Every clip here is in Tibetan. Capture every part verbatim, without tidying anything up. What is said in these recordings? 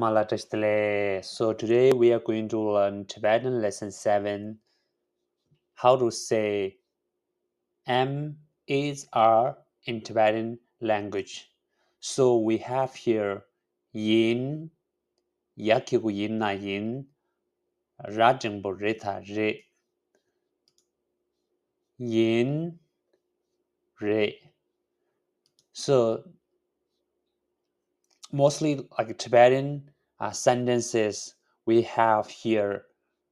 མ་ལ་བཀྲ་ཤིས་བདེ་ལེགས། So today we are going to learn Tibetan lesson seven, how to say am, is, are in Tibetan language. So we have here ཡིན། ཡ་གི་གུ་ཡིན་ན་ཡིན། ར་འགྲེང་བུ་རེད་ད་རེད། ཡིན། རེད། So mostly like Tibetan uh, sentences, we have here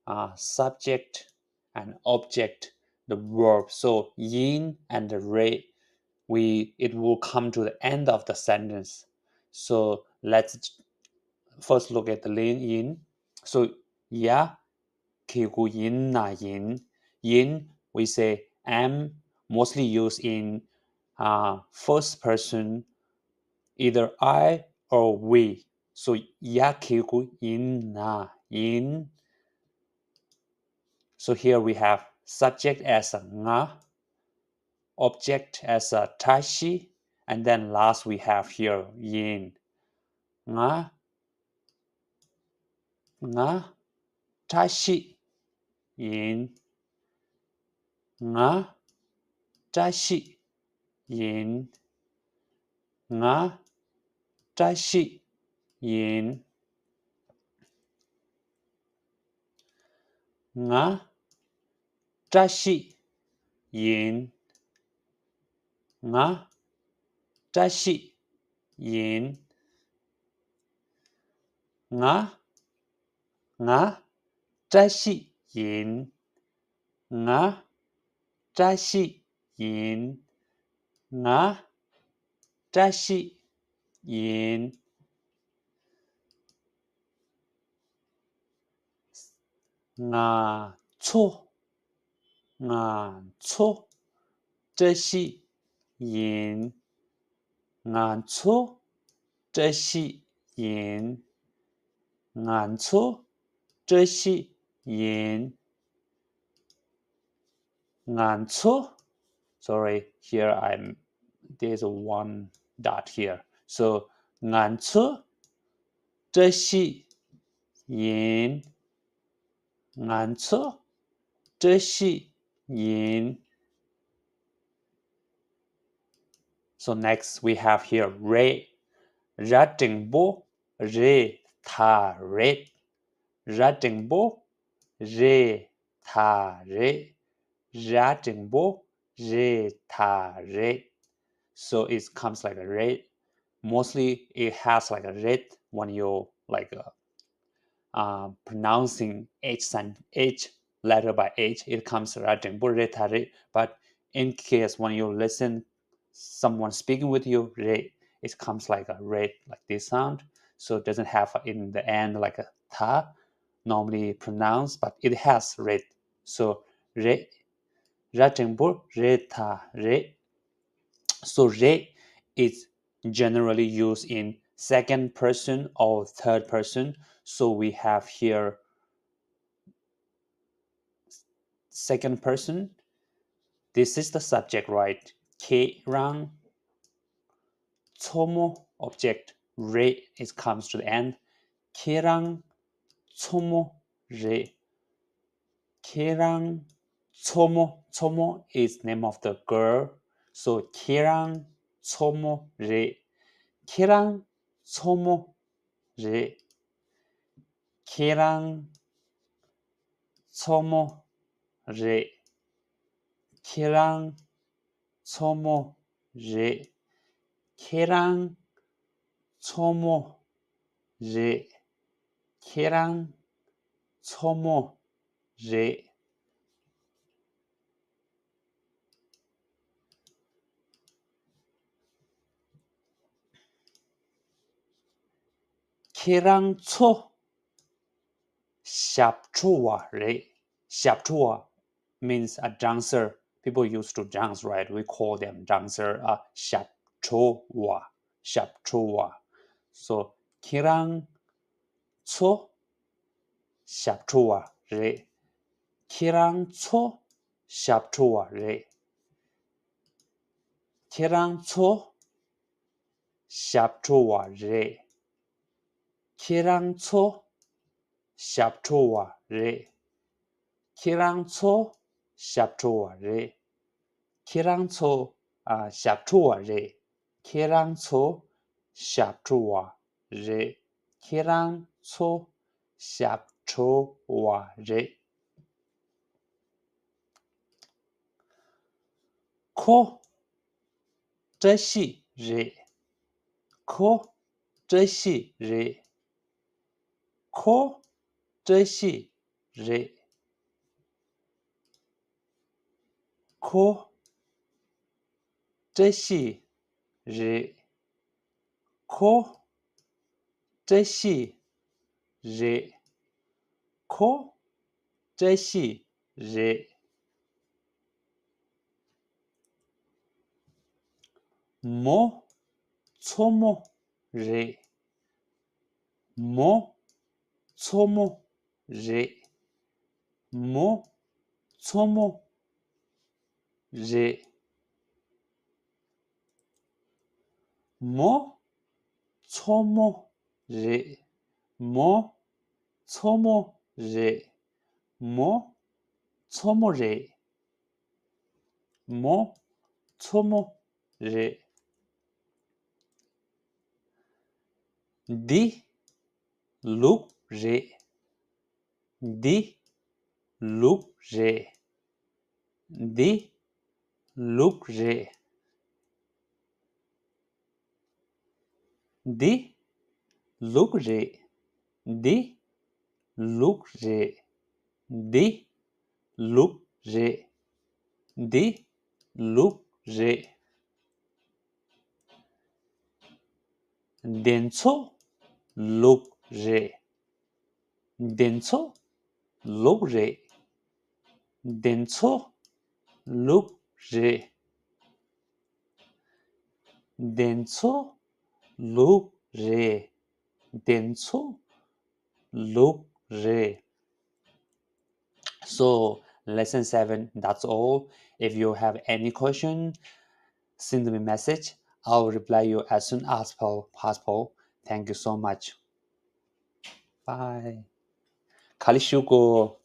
uh, subject and object, the verb. So ཡིན and རེད, we it will come to the end of the sentence. So let's first look at the ཡིན, ཡིན. So ཡ་གི་གུ་ཡིན་ན་ཡིན། ཡིན, we say am, mostly used in uh, first person, either I or we. So ཡ་གི་གུ་ཡིན་ན་ཡིན། So here we have subject as a ང, object as a བཀྲ་ཤིས, and then last we have here ཡིན། ང་ང་བཀྲ་ཤིས་ཡིན། ང་བཀྲ་ཤིས་ཡིན། ང་བཀྲ་ཤིས་ཡིན། ང་བཀྲ་ཤིས་ཡིན། ང་བཀྲ་ཤིས་ཡིན། ང་ང་བཀྲ་ཤིས་ཡིན། ང་བཀྲ་ཤིས་ཡིན། ང་བཀྲ་ཤིས་ཡིན། ང་ཚོ། ང་ཚོ་བཀྲ་ཤིས་ཡིན། ང་ཚོ་བཀྲ་ཤིས་ཡིན། ང་ཚོ་བཀྲ་ཤིས་ཡིན། ང་ཚོ། Sorry, here I'm, there's a one dot here. So ང་ཚོ་བཀྲ་ཤིས་ཡིན། ང་ཚོ་བཀྲ་ཤིས་ཡིན། So next we have here རེད། ར་འགྲེང་བུ་རེད་ད་རེད། ར་འགྲེང་བུ་རེད་ད་རེད། ར་འགྲེང་བུ་རེད་ད་རེད། So it comes like a རེད། Mostly it has like a རེད when you like uh, uh, pronouncing each sen- each letter by each, it comes ར་འགྲེང་བུ་རེད་ད་རེད། But in case when you listen someone speaking with you, རེད, it comes like a རེད, like this sound. So it doesn't have in the end like a ད, normally pronounced, but it has རེད. So རེད། ར་འགྲེང་བུ་རེད་ད་རེད། So རེད is generally used in second person or third person. So we have here second person. This is the subject, right? ཁྱེད་རང་མཚོ་མོ། Object རེད, it comes to the end. ཁྱེད་རང་མཚོ་མོ་རེད། ཁྱེད་རང་མཚོ་མོ། མཚོ་མོ is name of the girl. So ཁྱེད་རང་མཚོ་མོ་རེད། ཁྱེད་རང་མཚོ་མོ་རེད། ཁྱེད་རང་མཚོ་མོ་རེད། ཁྱེད་རང་མཚོ་མོ་རེད། ཁྱེད་རང་མཚོ་མོ་རེད། ཁྱེད་རང་མཚོ་མོ་རེད། ཁྱེད་རང་ཚོ་ཞབས་བྲོ་བ་རེད། ཞབས་བྲོ་བ means a dancer. People used to dance, right? We call them dancer. ཨ། ཞབས་བྲོ་བ། ཞབས་བྲོ་བ། So ཁྱེད་རང་ཚོ་ཞབས་བྲོ་བ་རེད། ཁྱེད་རང་ཚོ་ཞབས་བྲོ་བ་རེད། ཁྱེད་རང་ཚོ་ཞབས་བྲོ་བ་རེད། ཁྱེད་རང་ཚོ་ཞབས་བྲོ་བ་རེད། ཁྱེད་རང་ཚོ་ཞབས་བྲོ་བ་རེད། ཁྱེད་རང་ཚོ་ཨ། ཞབས་བྲོ་བ་རེད། ཁྱེད་རང་ཚོ་ཞབས་བྲོ་བ་རེད། ཁྱེད་རང་ཚོ་ཞབས་བྲོ་བ་རེད། ཁོ་བཀྲ་ཤིས་རེད། ཁོ་བཀྲ་ཤིས་རེད། ཁོ་བཀྲ་ཤིས་རེད། ཁོ་བཀྲ་ཤིས་རེད། ཁོ་བཀྲ་ཤིས་རེད། ཁོ་བཀྲ་ཤིས་རེད། མོ་མཚོ་མོ་རེད། མོ་མཚོ་མོ་རེད། མོ་མཚོ་མོ་རེད། མོ་མཚོ་མོ་རེད། མོ་མཚོ་མོ་རེད། མོ་མཚོ་མོ་རེད། མོ་མཚོ་མོ་རེད། འདི་ལུག་རེད། འདི་ལུག་རེད། འདི་ལུག་རེད། འདི་ལུག་རེད། འདི་ལུག་རེད། འདི་ལུག་རེད། འདི་ལུག་རེད། འདི་ཚོ་ལུག་རེད། འདི་ཚོ་ལུག་རེད། འདི་ཚོ་ལུག་རེད། འདི་ཚོ་ལུག་རེད། འདི་ཚོ་ལུག་རེད། So, lesson seven, that's all. If you have any question, send me message. I'll reply you as soon as po- possible. Thank you so much. Bye. ག་ལེ་ཞུ་གོ།